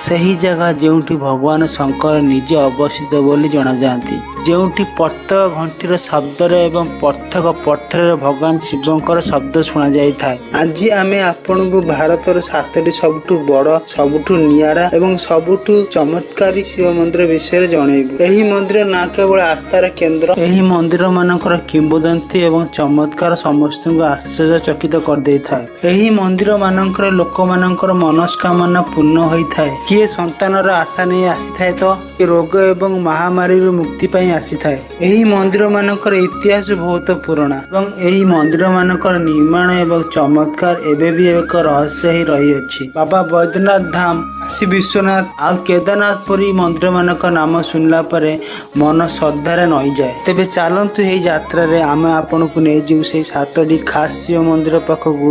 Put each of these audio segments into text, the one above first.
ସେହି ଜାଗା ଯେଉଁଠି ଭଗବାନ ଶଙ୍କର ନିଜେ ଅବସ୍ଥିତ ବୋଲି ଜଣାଯାଆନ୍ତି, ଯେଉଁଠି ପ୍ରତ୍ୟେକ ଘଣ୍ଟିର ଶବ୍ଦରେ ଏବଂ ପ୍ରତ୍ୟେକ ପଥରରେ ଭଗବାନ ଶିବଙ୍କର ଶବ୍ଦ ଶୁଣାଯାଇଥାଏ। ଆଜି ଆମେ ଆପଣଙ୍କୁ ଭାରତର ସାତଟି ସବୁଠୁ ବଡ଼, ସବୁଠୁ ନିଆରା ଏବଂ ସବୁଠୁ ଚମତ୍କାରୀ ଶିବ ମନ୍ଦିର ବିଷୟରେ ଜଣେଇବୁ। ଏହି ମନ୍ଦିର ନା କେବଳ ଆସ୍ଥାର କେନ୍ଦ୍ର, ଏହି ମନ୍ଦିର ମାନଙ୍କର କିମ୍ବଦନ୍ତୀ ଏବଂ ଚମତ୍କାର ସମସ୍ତଙ୍କୁ ଆଶ୍ଚର୍ଯ୍ୟଚକିତ କରିଦେଇଥାଏ। ଏହି ମନ୍ଦିର ମାନଙ୍କରେ ଲୋକମାନଙ୍କର ମନସ୍କାମନା ପୂର୍ଣ୍ଣ ହୋଇଥାଏ। କିଏ ସନ୍ତାନର ଆଶା ନେଇ ଆସିଥାଏ ତ କିଏ ରୋଗ ଏବଂ ମହାମାରୀରୁ ମୁକ୍ତି ପାଇଁ ଆସିଥାଏ। ଏହି ମନ୍ଦିର ମାନଙ୍କର ଇତିହାସ ବହୁତ ପୁରୁଣା ଏବଂ ଏହି ମନ୍ଦିର ମାନଙ୍କର ନିର୍ମାଣ ଏବଂ ଚମତ୍କାର ଏବେ ବି ଏକ ରହସ୍ୟ ହେଇ ରହିଅଛି। ବାବା ବୈଦ୍ୟନାଥ ଧାମ, କାଶୀ ବିଶ୍ୱନାଥ ଆଉ କେଦାରନାଥ ପରି ମନ୍ଦିର ମାନଙ୍କ ନାମ ଶୁଣିଲା ପରେ ମନ ଶ୍ରଦ୍ଧାରେ ନଇଯାଏ। ତେବେ ଚାଲନ୍ତୁ, ଏହି ଯାତ୍ରାରେ ଆମେ ଆପଣଙ୍କୁ ନେଇଯିବୁ ସେଇ ସାତଟି ଖାସ୍ ଶିବ ମନ୍ଦିର ପାଖକୁ,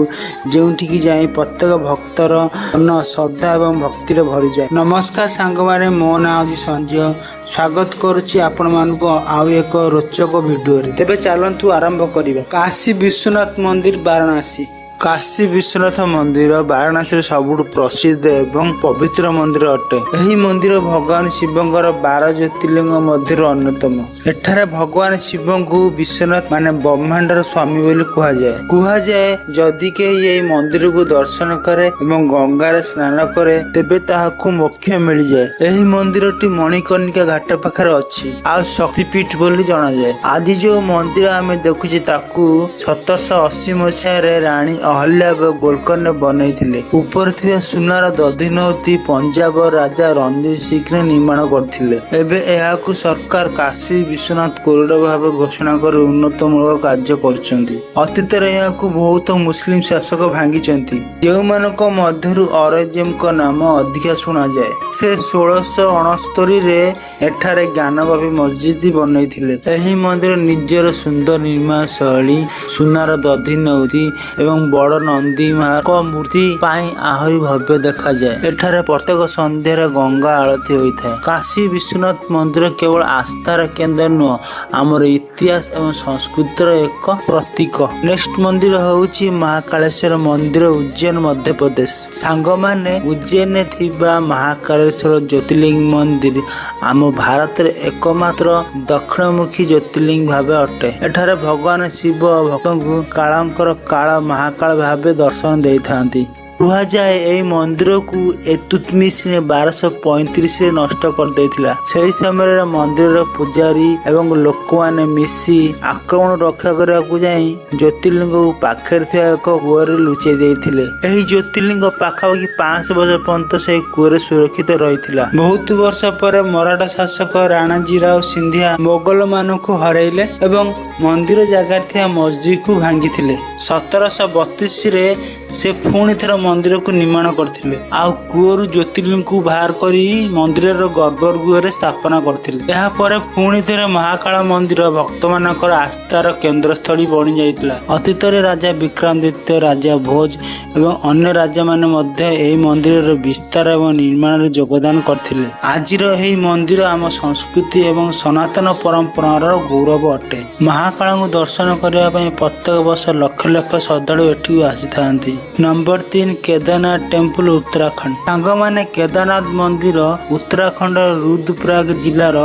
ଯେଉଁଠିକି ଯାଇ ପ୍ରତ୍ୟେକ ଭକ୍ତର ମନ ଶ୍ରଦ୍ଧା ଏବଂ ଭକ୍ତିରେ ଭରିଯାଏ। ନମସ୍କାର ସାଙ୍ଗମାନେ, ମୋ ନାଁ ହେଉଛି ସଞ୍ଜୟ। ସ୍ୱାଗତ କରୁଛି ଆପଣମାନଙ୍କୁ ଆଉ ଏକ ରୋଚକ ଭିଡିଓରେ। ତେବେ ଚାଲନ୍ତୁ ଆରମ୍ଭ କରିବା। କାଶୀ ବିଶ୍ୱନାଥ ମନ୍ଦିର, ବାରାଣାସୀ। କାଶୀ ବିଶ୍ୱନାଥ ମନ୍ଦିର ବାରାଣାସୀର ସବୁଠୁ ପ୍ରସିଦ୍ଧ ଏବଂ ପବିତ୍ର ମନ୍ଦିର ଅଟେ। ଏହି ମନ୍ଦିର ଭଗବାନ ଶିବଙ୍କର 12 ଜ୍ୟୋତିର୍ଲିଙ୍ଗ ମଧ୍ୟରୁ ଅନ୍ୟତମ। ଏଠାରେ ଭଗବାନ ଶିବଙ୍କୁ ବିଶ୍ୱନାଥ, ମାନେ ବ୍ରହ୍ମାଣ୍ଡର ସ୍ୱାମୀ ବୋଲି କୁହାଯାଏ। କୁହାଯାଏ, ଯଦି କେହି ଏହି ମନ୍ଦିରକୁ ଦର୍ଶନ କରେ ଏବଂ ଗଙ୍ଗାରେ ସ୍ନାନ କରେ, ତେବେ ତାହାକୁ ମୋକ୍ଷ ମିଳିଯାଏ। ଏହି ମନ୍ଦିରଟି ମଣିକର୍ଣ୍ଣିକା ଘାଟ ପାଖରେ ଅଛି ଆଉ ଶକ୍ତିପୀଠ ବୋଲି ଜଣାଯାଏ। ଆଜି ଯୋଉ ମନ୍ଦିର ଆମେ ଦେଖୁଛେ, ତାକୁ 1780 ମସିହାରେ ରାଣୀ ଅହଲ୍ୟାବାଇ ହୋଲକର ବନେଇଥିଲେ। ଉପରେ ଥିବା ସୁନାର ଦଧିନଉତି ପଞ୍ଜାବ ରାଜା ରଣଜିତ ସିଂ ନିର୍ମାଣ କରିଥିଲେ। ଏବେ ଏହାକୁ ସରକାର କାଶୀ ବିଶ୍ୱନାଥ କରିଡର ଭାବେ ଘୋଷଣା କରି ଉନ୍ନତମୂଳକ କାର୍ଯ୍ୟ କରୁଛନ୍ତି। ଅତୀତରେ ଏହାକୁ ବହୁତ ମୁସଲିମ ଶାସକ ଭାଙ୍ଗିଛନ୍ତି, ଯେଉଁମାନଙ୍କ ମଧ୍ୟରୁ ଔରଙ୍ଗଜେବଙ୍କ ନାମ ଅଧିକା ଶୁଣାଯାଏ। ସେ 1669ରେ ଏଠାରେ ଜ୍ଞାନବାପୀ ମସଜିଦ ବନେଇଥିଲେ। ଏହି ମନ୍ଦିର ନିଜର ସୁନ୍ଦର ନିର୍ମାଣ ଶୈଳୀ, ସୁନାର ଦଧିନଉତି ଏବଂ ବଡ଼ ନନ୍ଦୀଙ୍କ ମୂର୍ତ୍ତି ପାଇଁ ଆହୁରି ଭବ୍ୟ ଦେଖାଯାଏ। ଏଠାରେ ପ୍ରତ୍ୟେକ ସନ୍ଧ୍ୟାରେ ଗଙ୍ଗା ଆଳତୀ ହୋଇଥାଏ। କାଶୀ ବିଶ୍ୱନାଥ ମନ୍ଦିର କେବଳ ଆସ୍ଥାର କେନ୍ଦ୍ର ନୁହଁ, ଆମର ଇତିହାସ ଏବଂ ସଂସ୍କୃତିର ଏକ ପ୍ରତୀକ। ନେକ୍ସଟ ମନ୍ଦିର ହେଉଛି ମହାକାଳେଶ୍ୱର ମନ୍ଦିର, ଉଜ୍ଜୈନ, ମଧ୍ୟପ୍ରଦେଶ। ସାଙ୍ଗମାନେ, ଉଜ୍ଜୈନରେ ଥିବା ମହାକାଳେଶ୍ୱର ଜ୍ୟୋତିର୍ଲିଙ୍ଗ ମନ୍ଦିର ଆମ ଭାରତରେ ଏକମାତ୍ର ଦକ୍ଷିଣମୁଖୀ ଜ୍ୟୋତିର୍ଲିଙ୍ଗ ଭାବେ ଅଟେ। ଏଠାରେ ଭଗବାନ ଶିବ ଭକ୍ତଙ୍କୁ କାଳଙ୍କର କାଳ ମହାକାଳ ଭାବେ ଦର୍ଶନ ଦେଇଥାନ୍ତି। କୁହାଯାଏ, ଏହି ମନ୍ଦିରକୁ ଇଲତୁତମିଶ 1235ରେ ନଷ୍ଟ କରିଦେଇଥିଲା। ସେହି ସମୟରେ ମନ୍ଦିରର ପୂଜାରୀ ଏବଂ ଲୋକମାନେ ମିଶି ଆକ୍ରମଣ ରକ୍ଷା କରିବାକୁ ଯାଇ ଜ୍ୟୋତିର୍ଲିଙ୍ଗକୁ ପାଖରେ ଥିବା ଏକ କୂଅରେ ଲୁଚେଇ ଦେଇଥିଲେ। ଏହି ଜ୍ୟୋତିର୍ଲିଙ୍ଗ ପାଖାପାଖି 500 ବର୍ଷ ପର୍ଯ୍ୟନ୍ତ ସେହି କୂଅରେ ସୁରକ୍ଷିତ ରହିଥିଲା। ବହୁତ ବର୍ଷ ପରେ ମରାଠା ଶାସକ ରାଣାଜୀ ରାଓ ସିନ୍ଧିଆ ମୋଗଲ ମାନଙ୍କୁ ହରାଇଲେ ଏବଂ ମନ୍ଦିର ଜାଗାରେ ଥିବା ମସଜିଦକୁ ଭାଙ୍ଗିଥିଲେ। 1732ରେ ସେ ପୁଣି ଥରେ ମନ୍ଦିରକୁ ନିର୍ମାଣ କରିଥିଲେ ଆଉ କୂଅରୁ ଜ୍ୟୋତିର୍ଲିଙ୍ଗକୁ ବାହାର କରି ମନ୍ଦିରର ଗର୍ଭଗୃହରେ ସ୍ଥାପନା କରିଥିଲେ। ଏହାପରେ ପୁଣି ଥରେ ମହାକାଳ ମନ୍ଦିର ଭକ୍ତମାନଙ୍କର ଆସ୍ଥାର କେନ୍ଦ୍ରସ୍ଥଳୀ ବନିଯାଇଥିଲା। ଅତୀତରେ ରାଜା ବିକ୍ରମାଦିତ୍ୟ, ରାଜା ଭୋଜ ଏବଂ ଅନ୍ୟ ରାଜାମାନେ ମଧ୍ୟ ଏହି ମନ୍ଦିରର ବିସ୍ତାର ଏବଂ ନିର୍ମାଣରେ ଯୋଗଦାନ କରିଥିଲେ। ଆଜିର ଏହି ମନ୍ଦିର ଆମ ସଂସ୍କୃତି ଏବଂ ସନାତନ ପରମ୍ପରାର ଗୌରବ ଅଟେ। ମହାକାଳଙ୍କୁ ଦର୍ଶନ କରିବା ପାଇଁ ପ୍ରତ୍ୟେକ ବର୍ଷ ଲକ୍ଷ ଲକ୍ଷ ଶ୍ରଦ୍ଧାଳୁ ଏଠିକୁ ଆସିଥାନ୍ତି। Number 3, Kedarnath temple, Uttarakhand. ସାଙ୍ଗମାନେ, କେଦାରନାଥ ମନ୍ଦିର ଉତ୍ତରାଖଣ୍ଡ ରୁଦ୍ରପ୍ରୟାଗ ଜିଲ୍ଲାର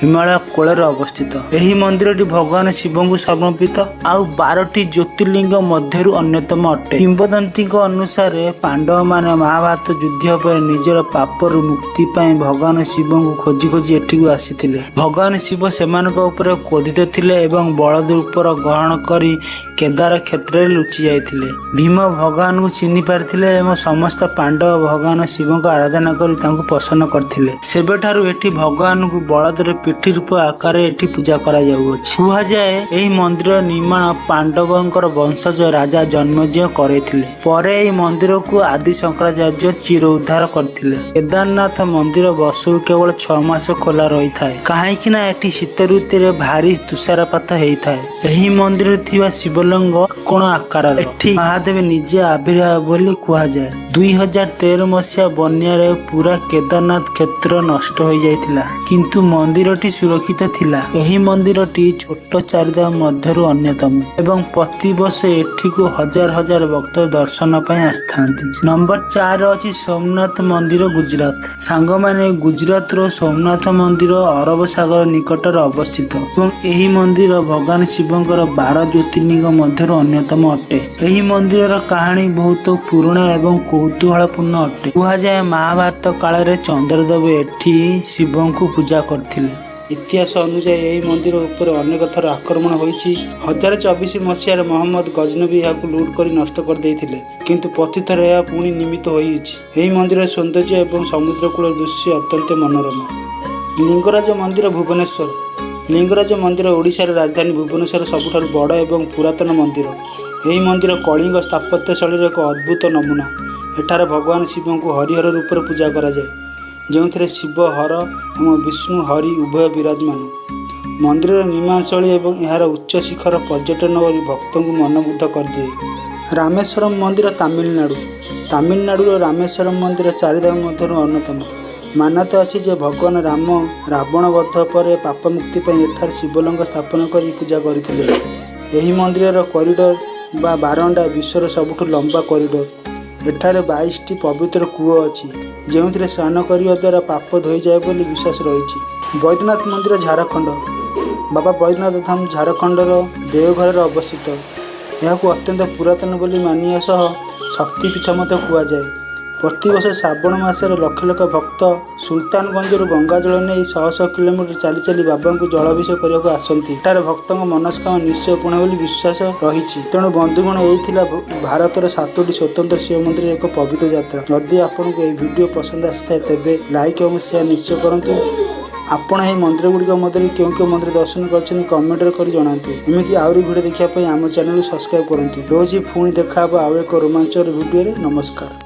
ହିମାଳୟ କୋଳରେ ଅବସ୍ଥିତ। ଏହି ମନ୍ଦିରଟି ଭଗବାନ ଶିବଙ୍କୁ ସମର୍ପିତ ଆଉ 12ଟି ଜ୍ୟୋତିର୍ଲିଙ୍ଗ ମଧ୍ୟରୁ ଅନ୍ୟତମ ଅଟେ। କିମ୍ବଦନ୍ତୀଙ୍କ ଅନୁସାରେ, ପାଣ୍ଡବମାନେ ମହାଭାରତ ଯୁଦ୍ଧ ପରେ ନିଜର ପାପରୁ ମୁକ୍ତି ପାଇଁ ଭଗବାନ ଶିବଙ୍କୁ ଖୋଜି ଖୋଜି ଏଠିକୁ ଆସିଥିଲେ। ଭଗବାନ ଶିବ ସେମାନଙ୍କ ଉପରେ କ୍ରୋଧିତ ଥିଲେ ଏବଂ ବଳଦ ରୂପର ଗ୍ରହଣ କରି କେଦାର କ୍ଷେତ୍ରରେ ଲୁଚି ଯାଇଥିଲେ। ଭୀମ ଭଗବାନଙ୍କୁ ଚିହ୍ନି ପାରିଥିଲେ ଏବଂ ସମସ୍ତ ପାଣ୍ଡବ ଭଗବାନ ଶିବଙ୍କ ଆରାଧନା କରି ତାଙ୍କୁ ପ୍ରସନ୍ନ କରିଥିଲେ। ସେବେଠାରୁ ଏଠି ଭଗବାନଙ୍କୁ ବଳଦର ପିଠି ରୂପ ଆକାରରେ ଏଠି ପୂଜା କରାଯାଉଅଛି। କୁହାଯାଏ, ଏହି ମନ୍ଦିର ନିର୍ମାଣ ପାଣ୍ଡବଙ୍କର ବଂଶଜ ରାଜା ଜନ୍ମେଜୟ କରେଇଥିଲେ। ପରେ ଏହି ମନ୍ଦିରକୁ ଆଦି ଶଙ୍କରାଚାର୍ଯ୍ୟ ପୁନରୁଦ୍ଧାର କରିଥିଲେ। କେଦାରନାଥ ମନ୍ଦିର ବର୍ଷକୁ କେବଳ 6 ମାସ ଖୋଲା ରହିଥାଏ, କାହିଁକି ନା ଏଠି ଶୀତ ଋତୁରେ ଭାରି ତୁଷାରପାତ ହେଇଥାଏ। ଏହି ମନ୍ଦିରରେ ଥିବା ଶିବଲିଙ୍ଗ କୋଣ ଆକାରର। ଏଠି ମହାଦେବ ନିଜେ ଆବିର୍ଭାବ ବୋଲି କୁହାଯାଏ। 2013 ମସିହା ବନ୍ୟାରେ ପୁରା କେଦାରନାଥ କ୍ଷେତ୍ର ନଷ୍ଟ ହୋଇଯାଇଥିଲା, କିନ୍ତୁ ମନ୍ଦିରଟି ସୁରକ୍ଷିତ ଥିଲା। ଏହି ମନ୍ଦିରଟି ଛୋଟ ଚାରିଧାମ ମଧ୍ୟରୁ ଅନ୍ୟତମ ଏବଂ ପ୍ରତିବର୍ଷ ଏଠିକୁ ହଜାର ହଜାର ଭକ୍ତ ଦର୍ଶନ ପାଇଁ ଆସିଥାନ୍ତି। ନମ୍ବର 4 ଅଛି ସୋମନାଥ ମନ୍ଦିର, ଗୁଜୁରାଟ। ସାଙ୍ଗମାନେ, ଗୁଜୁରାଟର ସୋମନାଥ ମନ୍ଦିର ଅରବ ସାଗର ନିକଟରେ ଅବସ୍ଥିତ ଏବଂ ଏହି ମନ୍ଦିର ଭଗବାନ ଶିବଙ୍କର 12 ଜ୍ୟୋତିର୍ଲିଙ୍ଗ ମଧ୍ୟରୁ ଅନ୍ୟତମ ଅଟେ। ଏହି ମନ୍ଦିରର କାହାଣୀ ବହୁତ ପୁରୁଣା ଏବଂ କୌତୂହଳପୂର୍ଣ୍ଣ ଅଟେ। କୁହାଯାଏ, ମହାଭାରତ କାଳରେ ଚନ୍ଦ୍ରଦେବ ଏଠି ଶିବଙ୍କୁ ପୂଜା କରିଥିଲେ। ଇତିହାସ ଅନୁଯାୟୀ ଏହି ମନ୍ଦିର ଉପରେ ଅନେକ ଥର ଆକ୍ରମଣ ହୋଇଛି। 1024 ମସିହାରେ ମହମ୍ମଦ ଗଜନବୀ ଏହାକୁ ଲୁଟ୍ କରି ନଷ୍ଟ କରିଦେଇଥିଲେ, କିନ୍ତୁ ପ୍ରତିଥର ଏହା ପୁଣି ନିର୍ମିତ ହୋଇଛି। ଏହି ମନ୍ଦିରର ସୌନ୍ଦର୍ଯ୍ୟ ଏବଂ ସମୁଦ୍ର କୂଳର ଦୃଶ୍ୟ ଅତ୍ୟନ୍ତ ମନୋରମ। ଲିଙ୍ଗରାଜ ମନ୍ଦିର, ଭୁବନେଶ୍ୱର। ଲିଙ୍ଗରାଜ ମନ୍ଦିର ଓଡ଼ିଶାର ରାଜଧାନୀ ଭୁବନେଶ୍ୱର ସବୁଠାରୁ ବଡ଼ ଏବଂ ପୁରାତନ ମନ୍ଦିର। ଏହି ମନ୍ଦିର କଳିଙ୍ଗ ସ୍ଥାପତ୍ୟ ଶୈଳୀର ଏକ ଅଦ୍ଭୁତ ନମୁନା। ଏଠାରେ ଭଗବାନ ଶିବଙ୍କୁ ହରିହର ରୂପରେ ପୂଜା କରାଯାଏ, ଯେଉଁଥିରେ ଶିବ ହର ଏବଂ ବିଷ୍ଣୁ ହରି ଉଭୟ ବିରାଜମାନ। ମନ୍ଦିରର ନିର୍ମାଣ ଶୈଳୀ ଏବଂ ଏହାର ଉଚ୍ଚ ଶିଖର ପର୍ଯ୍ୟଟନ ଓ ଭକ୍ତଙ୍କୁ ମନମୁଗ୍ଧ କରିଦିଏ। ରାମେଶ୍ୱରମ ମନ୍ଦିର, ତାମିଲନାଡ଼ୁ। ତାମିଲନାଡ଼ୁର ରାମେଶ୍ୱରମ ମନ୍ଦିର ଚାରିଧାମ ମଧ୍ୟରୁ ଅନ୍ୟତମ। ମାନ୍ୟତା ଅଛି ଯେ ଭଗବାନ ରାମ ରାବଣ ବଧ ପରେ ପାପ ମୁକ୍ତି ପାଇଁ ଏଠାରେ ଶିବଲିଙ୍ଗ ସ୍ଥାପନ କରି ପୂଜା କରିଥିଲେ। ଏହି ମନ୍ଦିରର କରିଡର ବା ବାରଣ୍ଡା ବିଶ୍ୱର ସବୁଠୁ ଲମ୍ବା କରିଡର। ଏଠାରେ 22ଟି ପବିତ୍ର କୂଅ ଅଛି, ଯେଉଁଥିରେ ସ୍ନାନ କରିବା ଦ୍ୱାରା ପାପ ଧୋଇଯାଏ ବୋଲି ବିଶ୍ୱାସ ରହିଛି। ବୈଦ୍ୟନାଥ ମନ୍ଦିର, ଝାଡ଼ଖଣ୍ଡ। ବାବା ବୈଦ୍ୟନାଥ ଧାମ ଝାଡ଼ଖଣ୍ଡର ଦେଓଘରରେ ଅବସ୍ଥିତ। ଏହାକୁ ଅତ୍ୟନ୍ତ ପୁରାତନ ବୋଲି ମାନିବା ସହ ଶକ୍ତିପୀଠ ମଧ୍ୟ କୁହାଯାଏ। ପ୍ରତିବର୍ଷ ଶ୍ରାବଣ ମାସରେ ଲକ୍ଷ ଲକ୍ଷ ଭକ୍ତ ସୁଲତାନଗଞ୍ଜରୁ ଗଙ୍ଗାଜଳ ନେଇ ଶହ ଶହ କିଲୋମିଟର ଚାଲି ଚାଲି ବାବାଙ୍କୁ ଜଳାଭିଷେକ କରିବାକୁ ଆସନ୍ତି। ଏଠାରେ ଭକ୍ତଙ୍କ ମନସ୍କାମନା ନିଶ୍ଚୟ ପୂର୍ଣ୍ଣ ବୋଲି ବିଶ୍ୱାସ ରହିଛି। ତେଣୁ ବନ୍ଧୁଗଣ, ଏଇ ଥିଲା ଭାରତର ସାତୋଟି ସ୍ୱତନ୍ତ୍ର ଶିବ ମନ୍ଦିରର ଏକ ପବିତ୍ର ଯାତ୍ରା। ଯଦି ଆପଣଙ୍କୁ ଏହି ଭିଡ଼ିଓ ପସନ୍ଦ ଆସିଥାଏ, ତେବେ ଲାଇକ୍ ଏବଂ ସେୟାର ନିଶ୍ଚୟ କରନ୍ତୁ। ଆପଣ ଏହି ମନ୍ଦିର ଗୁଡ଼ିକ ମଧ୍ୟରେ କେଉଁ କେଉଁ ମନ୍ଦିର ଦର୍ଶନ କରିଛନ୍ତି, କମେଣ୍ଟରେ କରି ଜଣାନ୍ତୁ। ଏମିତି ଆହୁରି ଭିଡ଼ିଓ ଦେଖିବା ପାଇଁ ଆମ ଚ୍ୟାନେଲକୁ ସବସ୍କ୍ରାଇବ୍ କରନ୍ତୁ। ରହୁଛି, ପୁଣି ଦେଖା ହେବ ଆଉ ଏକ ରୋମାଞ୍ଚକର ଭିଡ଼ିଓରେ। ନମସ୍କାର।